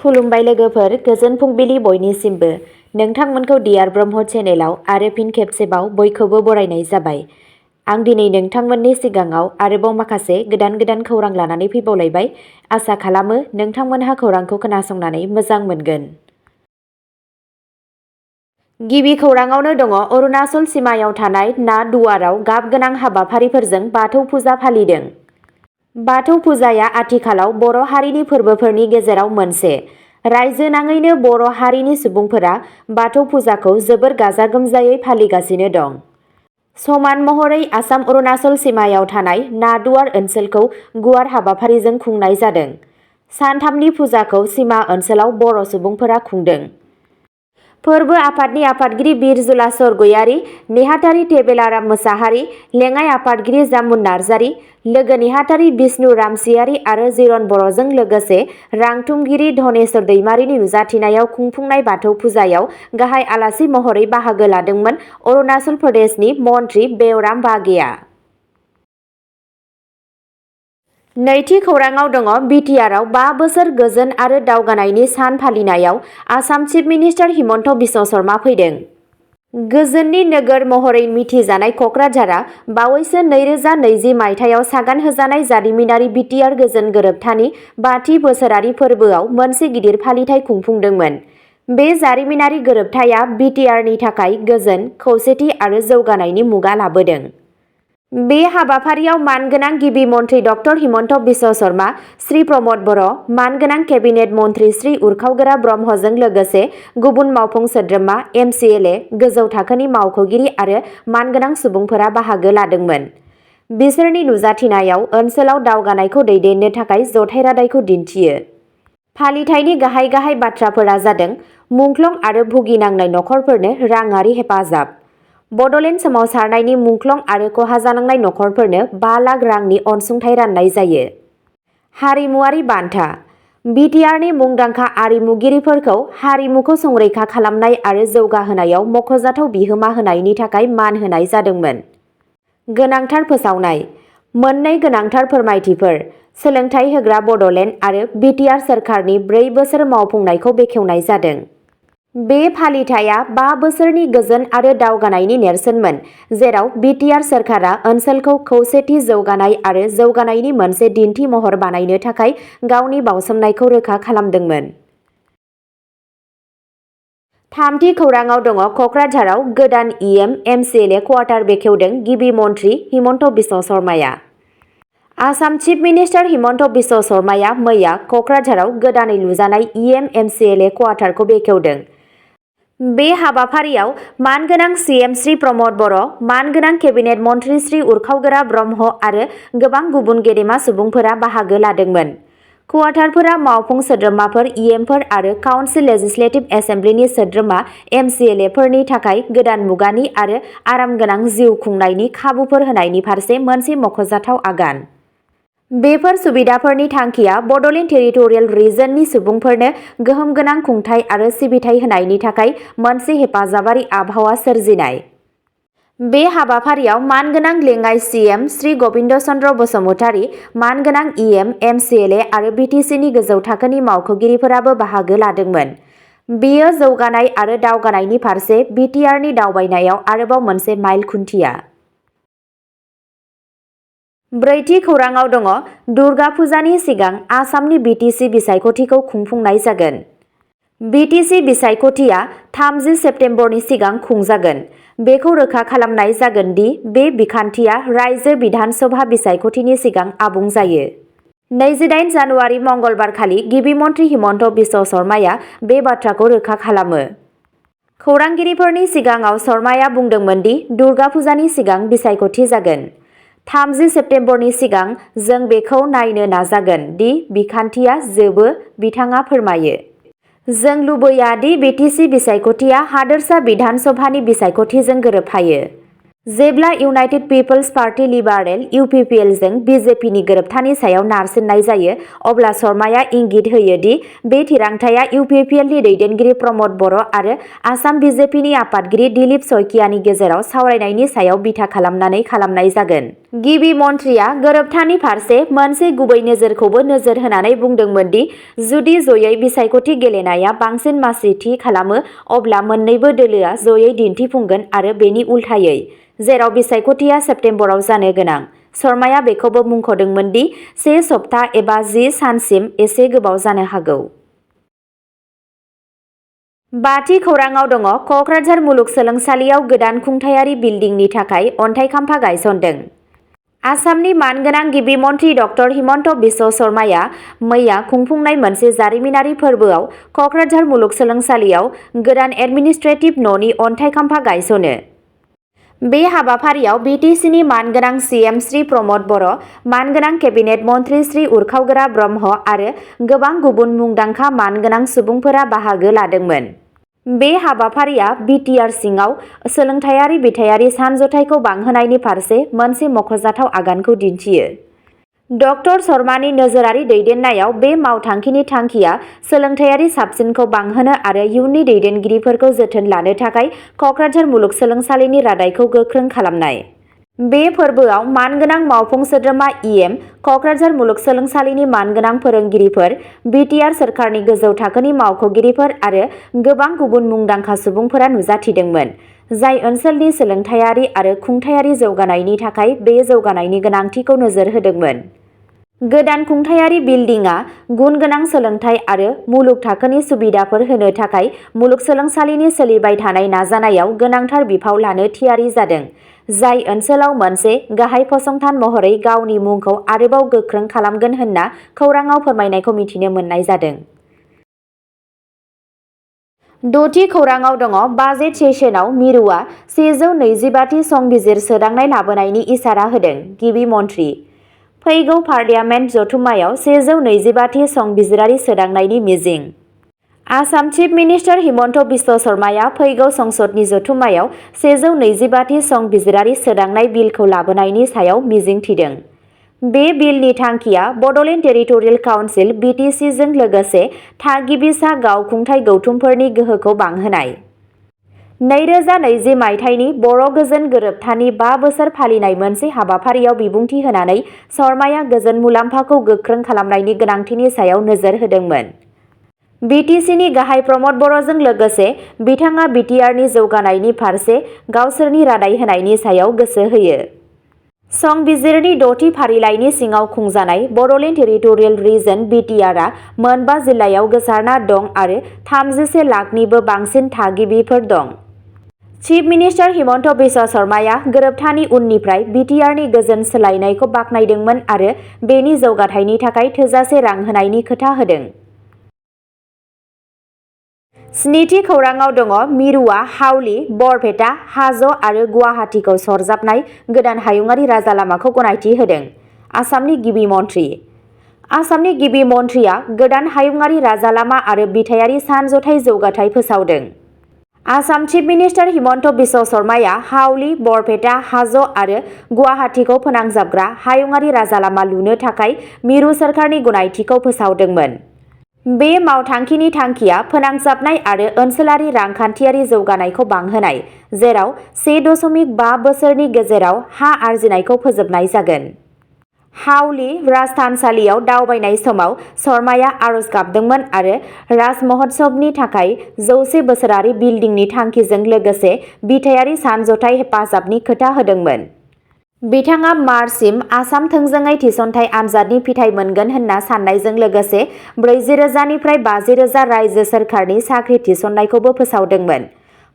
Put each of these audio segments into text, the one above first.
खुलुमबाय लोगोफोर, गोजोन फुंबिलि बयनिसिमबो। नोंथांमोनखौ डियार ब्रह्म चेनेलाव आरो फिन खेबसेबाव बयखौबो बरायनाय जाबाय। आं दिनै नोंथांमोननि सिगाङाव आरोबाव माखासे गोदान खौरां लानानै फैबावलायबाय। आसा खालामो नोंथांमोनहा खौरांखौ खोनासंनानै मोजां मोनगोन। गिबि खौराङावनो दङ अरुणाचल सिमायाव थानाय ना दुवाराव गाब गोनां हाबाफारिफोरजों बाथौ फुजा फालिदों। बाथौ फुजाया आथिखालाव बर' हारिनि फोरबोफोरनि गेजेराव मोनसे। रायजो नाङैनो बर' हारिनि सुबुंफोरा बाथौ फुजाखौ जोबोर गाजा गोमजायै फालिगासिनो दं। समान महरै आसाम अरुणाचल सिमायाव थानाय नादुवार ओनसोलखौ गुवार हाबाफारिजों खुंनाय जादों। सानथामनि फुजाखौ सिमा ओनसोलाव बर' सुबुंफोरा खुंदों। फोरबो आफादनि आफादगिरि बिरजुला सरगयारि, नेहाथारि टेबेलाराम मोसाहारि, लेङाइ आफादगिरि जामुन नार्जारि, लोगो नेहाथारि बिष्णु रामसियारि आरो जिरन बर'जों लोगोसे रांथुमगिरि धनेश्वर दैमारिनि नुजाथिनायाव खुंफुंनाय बाथौ फुजायाव गाहाय आलासि महरै बाहागो लादोंमोन अरुणाचल प्रदेशनि मन्त्रि बेवराम बागेआ। नैथि खौराङाव दङ बिटिआरआव 5 बोसोर गोजोन आरो दावगानायनि सान फालिनायाव आसाम चिफ मिनिस्टार हिमन्त बिश्व शर्मा फैदों। गोजोननि नोगोर महरै मिथिजानाय क'क्राझारआ बावैसो 2020 मायथाइयाव सागान होजानाय जारिमिनारि बिटिआर गोजोन गोरोबथानि 5थि बोसोरारि फोरबोआव मोनसे गिदिर फालिथाय खुंफुंदोंमोन। बे जारिमिनारि गोरोबथाया बिटिआरनि थाखाय गोजोन, खौसेथि आरो जौगानायनि मुगा लाबोदों। बे हाबाफारियाव मानगोनां गिबि मन्त्रि डक्टर हिमन्त बिश्व शर्मा, श्री प्रमद बर', मानगोनां केबिनेट मन्त्रि श्री उरखावगोरा ब्रह्मजों लोगोसे गुबुन मावफुं सोद्रोमा, एमसिएलए, गोजौ थाखोनि मावख'गिरि आरो मानगोनां सुबुंफोरा बाहागो लादोंमोन। बिसोरनि नुजाथिनायाव ओनसोलाव दावगानायखौ दैदेननो थाखाय जथाय रादायखौ दिन्थियो। फालिथायनि गाहाय बाथ्राफोरा जादों मुंख्लं आरो भुगिनांनाय नखरफोरनो राङारि हेफाजाब। बड'लेण्ड सोमावसारनायनि मुंख्लं आरो खहा जानांनाय नखरफोरनो 5 लाख रांनि अनसुंथाइ राननाय जायो। हारिमुआरि बान्था। बिटिआरनि मुंदांखा आरिमुगिरिफोरखौ हारिमुखौ संरैखा खालामनाय आरो जौगाहोनायाव मख'जाथाव बिहोमा होनायनि थाखाय मान होनाय जादोंमोन। गोनांथार फोसावनाय। मोननै गोनांथार फोरमायथिफोर। सोलोंथाइ होग्रा बड'लेण्ड आरो बिटिआर सोरखारनि 4 बोसोर मावफुंनायखौ बेखेवनाय जादों। बे फालिथाया 5 बोसोरनि गोजोन आरो दावगानायनि नेरसोनमोन, जेराव बिटिआर सोरखारा ओनसोलखौ खौसेथि, जौगानाय आरो जौगानायनि मोनसे दिन्थि महर बानायनो थाखाय गावनि बावसोमनायखौ रोखा खालामदोंमोन। थामथि खौराङाव दङ क'क्राझाराव गोदान एमसिएलए क्वार्टार बेखेवदों गिबि मन्त्रि हिमन्त बिश्व शर्माया। आसाम चिफ मिनिस्टार हिमन्त बिश्व शर्माया मैया क'क्राझाराव गोदानै लुजानाय एमसिएलए क्वार्टारखौ बेखेवदों। बे हाबाफारियाव मानगोनां सीएम श्री प्रमद बर', मानगोनां केबिनेट मन्त्रि श्री उरखावगोरा ब्रह्म आरो गोबां गुबुन गेदेमा सुबुंफोरा बाहागो लादोंमोन। क्वार्टारफोरा मावफुं सोद्रोमाफोर, इएमफोर आरो काउन्सिल लेजिस्लेटिभ एसेम्ब्लिनि सोद्रोमा एमसिएलएफोरनि थाखाय गोदान मुगानि आरो आरामगोनां जिउ खुंनायनि खाबुफोर होनायनि फारसे मोनसे मख'जाथाव आगान। बेफोर सुबिदाफोरनि थांखिया बड'लेण्ड टेरिटरियेल रिजननि सुबुंफोरनो गोहोम गोनां खुंथाय आरो सिबिथाय होनायनि थाखाय मोनसे हेफाजाबारि आबहावा सोरजिनाय। बे हाबाफारियाव मानगोनां लेङाइ सीएम श्री गबिन्द चन्द्र बसुमतारी, मानगोनां इएम, एमसिएलए आरो बिटिसिनि गोजौ थाखोनि मावख'गिरिफोराबो बाहागो लादोंमोन। बेयो जौगानाय आरो दावगानायनि फारसे बिटिआरनि दावबायनायाव आरोबाव मोनसे माइल खुन्थिया। ब्रैथि खौराङाव दङ दुर्गा फुजानि सिगां आसामनि बिटिसि बिसायख'थिखौ खुंफुंनाय जागोन। बिटिसि बिसायख'थिया 30 सेप्तेम्बरनि सिगां खुंजागोन। बेखौ रोखा खालामनाय जागोन दि बे बिखान्थिया रायजो बिधान सभा बिसायख'थिनि सिगां आबुं जायो। 28 जानुवारि मंगलबारखालि गिबि मन्त्रि हिमन्त बिश्व शर्माया बे बाथ्राखौ रोखा खालामो। खौरांगिरिफोरनि सिगाङाव शर्माया बुंदोंमोन दि दुर्गा फुजानि सिगां बिसायख'थि जागोन। 30 सेप्तेम्बरनि सिगां जों बेखौ नायनो नाजागोन दि बिखान्थिया जोबो, बिथाङा फोरमायो। जों लुबैया दि बिटिसि बिसायख'थिया हादोरसा बिधान सभानि बिसायख'थिजों गोरोबफायो। जेब्ला united people's party liberal (UPPL) जों बिजेपिनि गोरोबथानि सायाव नारसिननाय जायो, अब्ला शर्माया इंगित होयो दि बे थिरांथाया UPPLनि दैदेनगिरि प्रमद बर' आरो आसाम बिजेपिनि आफादगिरि दिलीप शइकियानि गेजेराव सावरायनायनि सायाव बिथा खालामनानै खालामनाय जागोन। गिबि मन्थ्रिया गोरोबथानि फारसे मोनसे गुबै नोजोरखौबो नोजोर होनानै बुंदोंमोन दि जुदि जयै बिसायख'थि गेलेनाया बांसिन मासि थि खालामो अब्ला मोन्नैबो दोलोआ जयै दिन्थिफुंगोन आरो बेनि उल्थायै, जेराव बिसायख'थिया सेप्तेम्बराव जानो गोनां। शर्माया बेखौबो मुंख'दोंमोन दि 1 सप्ता एबा 10 सानसिम एसे गोबाव जानो हागौ। बाथि खौराङाव दङ क'क्राझार मुलुगसोलोंसालियाव गोदान खुंथायारि बिल्डिंनि थाखाय अन्थाइ खाम्फा गायसनदों। आसामनि मानगोनां गिबि मन्थ्रि डक्टर हिमन्त बिश्व शर्माया मैया खुंफुंनाय मोनसे जारिमिनारि फोरबोआव क'क्राझार मुलुगसोलोंसालियाव गोदान एडमिनिस्ट्रेटिभ न'नि अन्थाइ खाम्फा गायसनो। बे हाबाफारियाव बिटिसिनि मानगोनां सिएम श्री प्रमद बर', मानगोनां केबिनेट मन्थ्रि श्री उर्खावगोरा ब्रह्म आरो गोबां गुबुन मुंदांखा मानगोनां सुबुंफोरा बाहागो लादोंमोन। बे हाबाफारिया बिटिआर सिङाव सोलोंथायारि बिथायारि सानज'थाइखौ बांहोनायनि फारसे मोनसे मख'जाथाव आगानखौ दिन्थियो। डक्टर शर्मानि नोजोरारि दैदेननायाव बे मावथांखिनि थांखिया सोलोंथायारि साबसिनखौ बांहोनो आरो इयुननि दैदेनगिरिफोरखौ जोथोन लानो थाखाय क'क्राझार मुलुगसोलोंसालिनि रादायखौ गोख्रों खालामनाय। बे फोरबोआव मानगोनां मावफुं सोद्रोमा इएम, क'क्राझार मुलुगसोलोंसालिनि मानगोनां फोरोंगिरिफोर, बिटिआर सोरखारनि गोजौ थाखोनि मावख'गिरिफोर आरो गोबां गुबुन मुंदांखा सुबुंफोरा नुजाथिदोंमोन, जाय ओनसोलनि सोलोंथायारि आरो खुंथायारि जौगानायनि थाखाय बे जौगानायनि गोनांथिखौ नोजोर होदोंमोन। गोदान खुंथायारि बिल्डिंआ गुन गोनां सोलोंथाइ आरो मुलुग थाखोनि सुबिदाफोर होनो थाखाय मुलुगसोलोंसालिनि सोलिबाय थानाय नाजानायाव गोनांथार बिफाव लानो थियारि जादों, जाय ओनसोलाव मोनसे गाहाय फसंथान महरै गावनि मुंखौ आरोबाव गोख्रों खालामगोन होनना खौरांआव फोरमायनायखौ मिथिनो मोननाय जादों। द'थि खौराङाव दङ बाजेट सेसनाव मिरुआ 125थि संबिजिर सोदांनाय लाबोनायनि इसारा होदों गिबि मन्थ्रि। फैगौ पार्लियामेन्ट जथुम्मायाव 125थि संबिजिरारि सोदांनायनि मिजिं। आसाम चिफ मिनिस्टार हिमन्त बिश्व शर्माया फैगौ संसदनि जथुम्मायाव 125थि संबिजिरारि सोदांनाय बिलखौ लाबोनायनि सायाव मिजिं थिदों। बे बिलनि थांखिया बड'लेण्ड टेरिटरियेल काउन्सिल (BTC)जों लोगोसे थागिबिसा गावखुंथाय गौथुमफोरनि गोहोखौ बांहोनाय। 2020 मायथाइनि बर' गोजोन गोरोबथानि 5 बोसोर फालिनाय मोनसे हाबाफारियाव बिबुंथि होनानै शर्माया गोजोन मुलाम्फाखौ गोख्रों खालामनायनि गोनांथिनि सायाव नोजोर होदोंमोन। बिटिसिनि गाहाय प्रमद बर'जों लोगोसे बिथाङा बिटिआरनि जौगानायनि फारसे गावसोरनि रादाय होनायनि सायाव गोसो होयो। संबिजिरनि 6थि फारिलाइनि सिङाव खुंजानाय बड'लेण्ड टेरिटरियेल रिजन (BTR)आ मोनबा जिल्लायाव गोसारना दं आरो 31 लाखनिबो बांसिन थागिबिफोर दं। चिफ मिनिस्टार हिमन्त बिश्व शर्माया गोरोबथानि उननिफ्राय बिटिआरनि गोजोन सोलायनायखौ बाख्नायदोंमोन आरो बेनि जौगाथायनि थाखाय थोजासे रां होनायनि खोथा होदों। 7थि खौराङाव दङ मिरुआ हाउली, बरपेटा, हाज' आरो गुवाहाटीखौ सरजाबनाय गोदान हायुङारि राजालामाखौ गनायथि होदों। आसामनि गिबि मन्थ्रि। आसामनि गिबि मन्थ्रिया गोदान हायुङारि राजालामा आरो बिथायारि सानज'थाइ जौगाथाय फोसावदों। आसाम चिफ मिनिस्टार हिमन्त बिश्व शर्माया हाउली, बरपेटा, हाज' आरो गुवाहाटीखौ फोनांजाबग्रा हायुङारि राजालामा लुनो थाखाय मिरु सोरखारनि गनायथिखौ फोसावदोंमोन। बे मावथांखिनि थांखिया फोनांजाबनाय आरो ओनसोलारि रांखान्थियारि जौगानायखौ बांहोनाय, जेराव 1.5 बोसोरनि गेजेराव हा आरजिनायखौ फोजोबनाय जागोन। हाउली राजथानसालियाव दावबायनाय समाव शर्माया आरज गाबदोंमोन आरो राजमहत्सबनि थाखाय 100 बोसोरारि बिल्डिंनि थांखिजों लोगोसे बिथायारि सानज'थाइ हेफाजाबनि खोथा होदोंमोन। बिथाङा मार्चसिम आसाम थोंजोङै थिसनथाइ आनजादनि फिथाय मोनगोन होनना सान्नायजों लोगोसे 40,000 निफ्राय 50,000 रायजो सोरखारनि साख्रि थिसननायखौबो फोसावदोंमोन।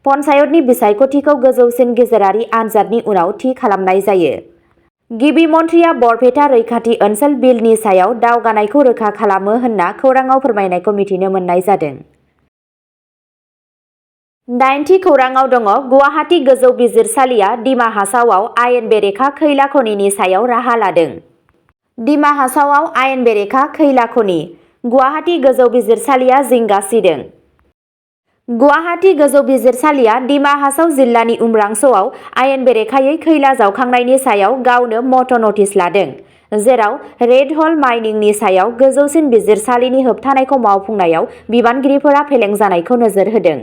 पन्चायतनि बिसायख'थिखौ गोजौसिन गेजेरारि आनजादनि उनाव थि खालामनाय जायो। गिबि मन्थ्रिया बरपेटा रैखाथि ओनसोल बिलनि सायाव दावगानायखौ रोखा खालामो होनना खौरांआव फोरमायनायखौ मिथिनो मोननाय जादों। 8थि खौराङाव दङ गुवाहाटी गोजौ बिजिरसालिया दिमा हासावआव आयेन बेरेखा खैला खनिनि सायाव राहा लादों। दिमा हासावआव आयेन बेरेखा खैला खनि। गुवाहाटी गोजौ बिजिरसालिया जिंगा सिदों। गुवाहाटी गोजौ बिजिरसालिया दिमा हासाव जिल्लानि उम्रांस'आव आयेन बेरेखायै खैला जावखांनायनि सायाव गावनो मट' नटिस लादों, जेराव रेड हल माइनिंनि सायाव गोजौसिन बिजिरसालिनि होबथानायखौ मावफुंनायाव बिबानगिरिफोरा फेलें जानायखौ नोजोर होदों।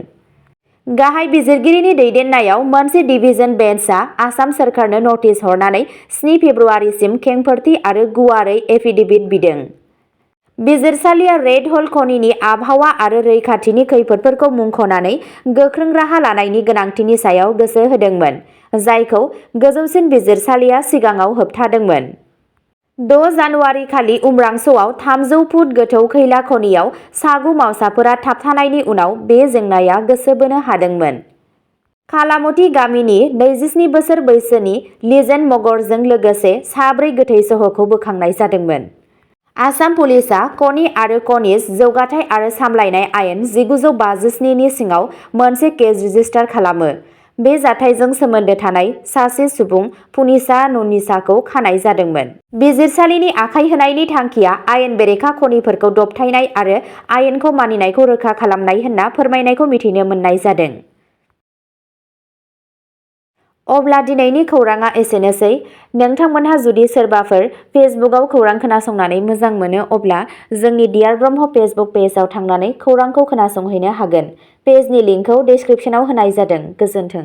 गाहाय बिजिरगिरिनि दैदेननायाव मोनसे डिभिजन बेन्चआ आसाम सोरखारनो नटिस हरनानै 7 फेब्रुआरिसिम खेंफोरथि आरो गुवारै एफिडेभिट बिदों। बिजिरसालिया रेड हल खनिनि आबहावा आरो रैखाथिनि खैफोदफोरखौ मुंख'नानै गोख्रों राहा लानायनि गोनांथिनि सायाव गोसो होदोंमोन, जायखौ गोजौसिन बिजिरसालिया सिगाङाव होबथादोंमोन। 6 जानुवारि खालि उमरांस'आव 300 फुट गोथौ खैला खनियाव सा9 मावसाफोरा थाबथानायनि उनाव बे जेंनाया गोसो बोनो हादोंमोन। खालामथि गामिनि 27 बोसोर बैसोनि लिजेन मगरजों लोगोसे सा4 गोथै सह'खौ बोखांनाय जादोंमोन। आसाम पुलिसआ खनि आरो खनिज जौगाथाय आरो सामलायनाय आयेन 1957 नि सिङाव मोनसे केस रेजिस्टार खालामो। बे जाथायजों सोमोन्दो थानाय सासे सुबुं पुनिसा नुनिसाखौ खानाय जादोंमोन। बिजिरसालिनि आखाय होनायनि थांखिया आयेन बेरेखा खनिफोरखौ दबथायनाय आरो आयेनखौ मानिनायखौ रोखा खालामनाय होनना फोरमायनायखौ मिथिनो मोननाय जादों। अब्ला दिनैनि खौरांआ एसेनोसै। नोंथांमोनहा जुदि सोरबाफोर फेसबुकआव खौरां खोनासंनानै मोजां मोनो अब्ला जोंनि डियार ब्रह्म फेसबुक पेजआव थांनानै खौरांखौ खोनासंहैनो हागोन। पेजनि लिंकखौ डेस्क्रिप्शनाव होनाय जादों। गोजोन्थों।